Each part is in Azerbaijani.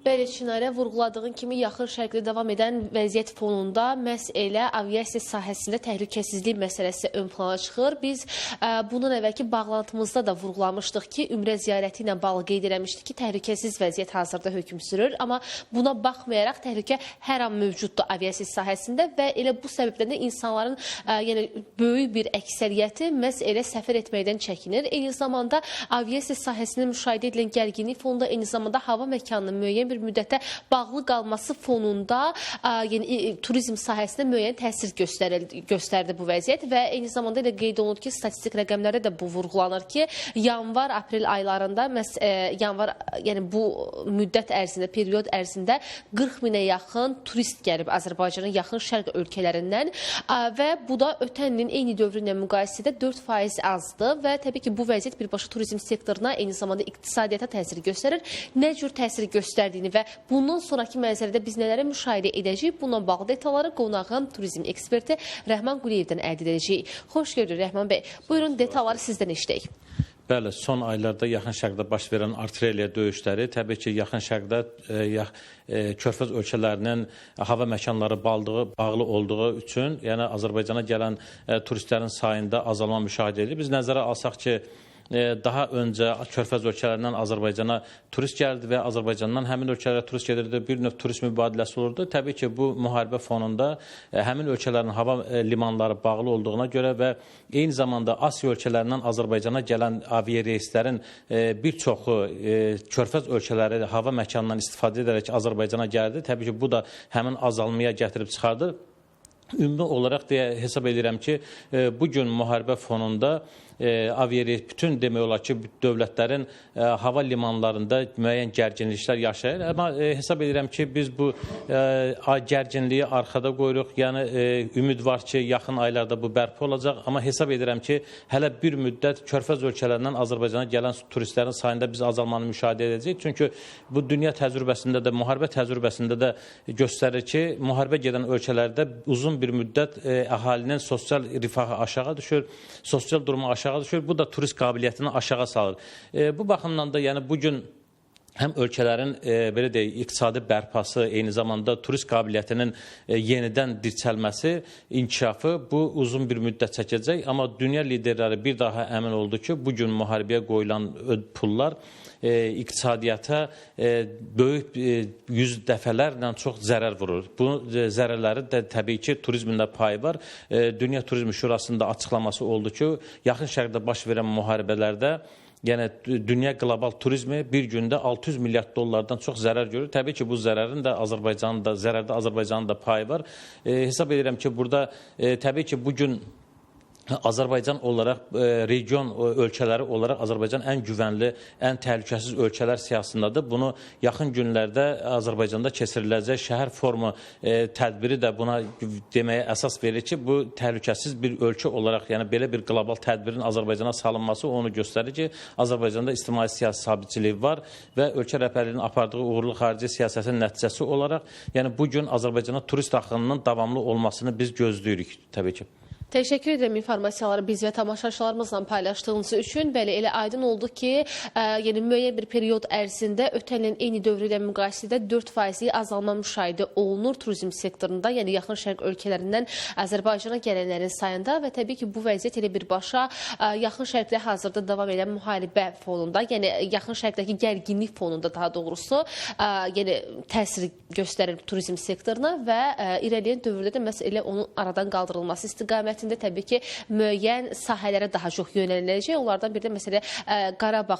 Bəli, Çinarə, vurğuladığın kimi Yaxın Şərqdə davam edən vəziyyət fonunda məhz elə aviasiya sahəsində təhlükəsizlik məsələsi ön plana çıxır. Biz bundan əvvəlki bağlantımızda da vurğulamışdıq ki, ümrə ziyarəti ilə bağlı qeyd eləmişdik ki, təhlükəsiz vəziyyət hazırda hökm sürür. Amma buna baxmayaraq təhlükə hər an mövcuddur aviasiya sahəsində və elə bu səbəbdən də insanların yəni böyük bir əksəriyyəti məhz elə səfər etməkdən çəkinir. Eyni zamanda aviasiya sahəsində müşahidə edilən gərginlik fonunda eyni zamanda hava məkanının müəyyən bir müddətə bağlı qalması fonunda yəni turizm sahəsində müəyyən təsir göstərdi bu vəziyyət və eyni zamanda elə qeyd olunur ki, statistik rəqəmlərdə də bu vurğulanır ki, yanvar-aprel aylarında məhz yanvar, yəni bu müddət ərzində, period ərzində 40 minə yaxın turist gəlib Azərbaycanın yaxın şərq ölkələrindən və bu da ötən ilin eyni dövrü ilə müqayisədə 4% azdır və təbii ki, bu vəziyyət birbaşa turizm sektoruna, eyni zamanda iqtisadiyyata təsir göstərir. Nə cür təsir göstərdiyini və bundan sonraki mənzərədə biz nələrə müşahidə edəcəyik? Bununla bağlı detalları qonağım turizm eksperti Rəhman Quliyevdən əldə edəcəyik. Xoş gördük Rəhman bəy. Buyurun, detalları sizdən eşidək. Bəli, son aylarda Yaxın Şərqdə baş verən artilleriya döyüşləri, təbii ki, Yaxın Şərqdə Körfəz ölkələrinin hava məkanları bağlı olduğu üçün, yəni Azərbaycana gələn turistlərin sayında azalma müşahidə edilir. Biz nəzərə alsaq ki, daha öncə Körfəz ölkələrindən Azərbaycana turist gəldi və Azərbaycandan həmin ölkələrə turist gedirdi, bir növ turist mübadiləsi olurdu. Təbii ki, bu müharibə fonunda həmin ölkələrin hava limanları bağlı olduğuna görə və eyni zamanda Asiya ölkələrindən Azərbaycana gələn aviareyslərin bir çoxu Körfəz ölkələri hava məkanından istifadə edərək Azərbaycana gəldi. Təbii ki, bu da həmin azalmaya gətirib çıxardı. Ümumi olaraq deyə hesab edirəm ki, bugün müharibə fonunda aviareys bütün demək olar ki, dövlətlərin hava limanlarında müəyyən gərginliklər yaşayır. Amma hesab edirəm ki, biz bu gərginliyi arxada qoyuruq. Yəni ümid var ki, yaxın aylarda bu bərpa olacaq. Amma hesab edirəm ki, hələ bir müddət Körfəz ölkələrindən Azərbaycana gələn turistlərin sayında biz azalmanı müşahidə edəcəyik. Çünki bu dünya təcrübəsində də, müharibə təcrübəsində də göstərir ki, müharibə gedən ölkələrdə uzun bir müddət əhalinin sosial rifahı aşağı düşür, sosial durumu aşağı düşür. Bu da turist qabiliyyətini aşağı salır. Bu baxımdan da yəni bugün həm ölkələrin belə deyək, iqtisadi bərpası, eyni zamanda turist qabiliyyətinin yenidən dirçəlməsi, inkişafı bu uzun bir müddət çəkəcək. Amma dünya liderləri bir daha əmin oldu ki, bugün müharibəyə qoyulan pullar iqtisadiyyata böyük 100 dəfələrlə çox zərər vurur. Bu zərərləri də təbii ki, turizmin də payı var. Dünya Turizm Şurasının da açıqlaması oldu ki, Yaxın Şərqdə baş verən müharibələrdə, yəni dünya qlobal turizmi bir gündə 600 milyard dollardan çox zərər görür. Təbii ki, bu zərərin də Azərbaycanın da, zərərdə Azərbaycanın da payı var. Hesab edirəm ki, burada təbii ki, bugün Azərbaycan olaraq, region ölkələri olaraq Azərbaycan ən güvənli, ən təhlükəsiz ölkələr siyahısındadır. Bunu yaxın günlərdə Azərbaycanda keçiriləcək şəhər forumu tədbiri də buna deməyə əsas verir ki, bu təhlükəsiz bir ölkə olaraq, yəni belə bir qlobal tədbirin Azərbaycana salınması onu göstərir ki, Azərbaycanda ictimai siyasi sabitçilik var və ölkə rəhbərliyinin apardığı uğurlu xarici siyasətin nəticəsi olaraq, yəni bugün Azərbaycana turist axınının davamlı olmasını biz gözləyirik təbii ki. Təşəkkür edirəm informasiyaları biz və tamaşaçılarımızla paylaşdığınız üçün. Bəli, elə aydın oldu ki, yəni müəyyən bir period ərzində ötən ilin eyni dövrü ilə müqayisədə 4%lik azalma müşahidə olunur turizm sektorunda, yəni Yaxın Şərq ölkələrindən Azərbaycana gələnlərin sayında və təbii ki, bu vəziyyət elə birbaşa Yaxın Şərqdə hazırda davam edən müharibə fonunda, yəni Yaxın Şərqdəki gərginlik fonunda daha doğrusu, yəni təsir göstərir turizm sektoruna və irəliləyən dövrdə də məhz elə onun aradan qaldırılması istiqamətində təbii ki, müəyyən sahələrə daha çox yönəliləcək. Onlardan biri də məsələ Qarabağ,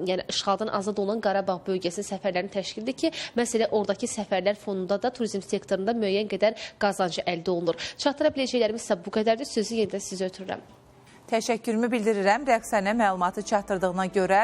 yəni işğaldan azad olan Qarabağ bölgəsinin səfərlərinin təşkilidir ki, məsələ oradakı səfərlər fonunda da turizm sektorunda müəyyən qədər qazancı əldə olunur. Çatdıra biləcəklərimiz isə bu qədərdir. Sözü yenidən sizə ötürürəm. Təşəkkürümü bildirirəm. Rəqsanə məlumatı çatdırdığına görə.